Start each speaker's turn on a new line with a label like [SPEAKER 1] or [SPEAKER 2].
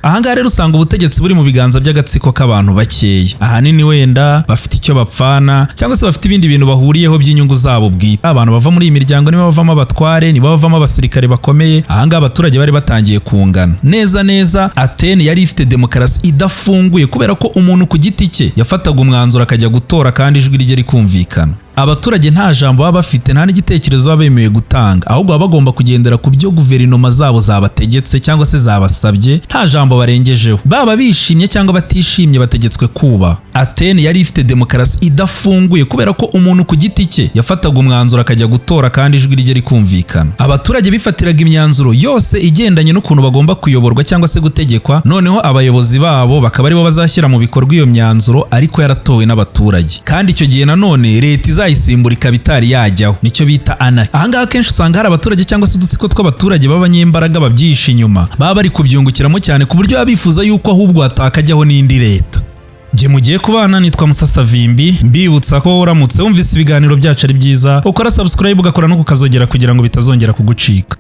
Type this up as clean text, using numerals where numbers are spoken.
[SPEAKER 1] Ahangaha rero usanga ubutegetsi buri mu biganza by'agatsiko k'abantu bakeya, ahanini wenda bafite icyo bapfana cyangwa se bafite ibindi bintu bahuriyeho by'inyungu zabo bwite. Abantu bava muri iyi miryango nibo bavamo abatware, nibo bavamo abasirikare bakomeye. Ahangaha abaturage bari batangiye kungana neza neza. Atene yari ifite demokarasi idafunguye, kubera ko umuntu ku giti cye yafataga umwanzuro akajya gutora kandi ijwi rye rikumvikana. Abaturage nta jambo baba bafite, nta n'igitekerezo baba bemewe gutanga, ahubwo baba bagomba kugendera ku byo guverinoma zabo zabategetse cyangwa se zabasabye, nta jambo barengejeho. Baba bishimye cyangwa batishimye, bategetswe kubaha. Atene yari ifite demokarasi idafunguye, kubera ko umuntu ku giti cye yafataga umwanzuro akajya gutora kandi ijwi rye rikumvikana. Abaturage bifatiraga imyanzuro yose igendanye n'ukuntu bagomba kuyoborwa cyangwa se gutegekwa, noneho abayobozi babo bakaba aribo bazashyira mu bikorwa iyo myanzuro, ariko yaratowe n'abaturage. Kandi icyo gihe nanone leta izayisimbura ikaba itari yajyaho, nicyo bita anarchy. Ahangaha akenshi usanga hari abaturage cyangwa se udutsiko tw'abaturage b'abanyembaraga babyihishe inyuma, baba bari kubyungukiramo cyane, ku buryo baba bifuza yuko ahubwo hatakajyaho n'indi leta. Njye mugiye kubana nitwa Musasavimbi. Mbibutsa ko uramutse wumvise ibiganiro byacu ari byiza, ukora subscribe, ugakora no kukazogera kugira ngo bitazongera kugucika.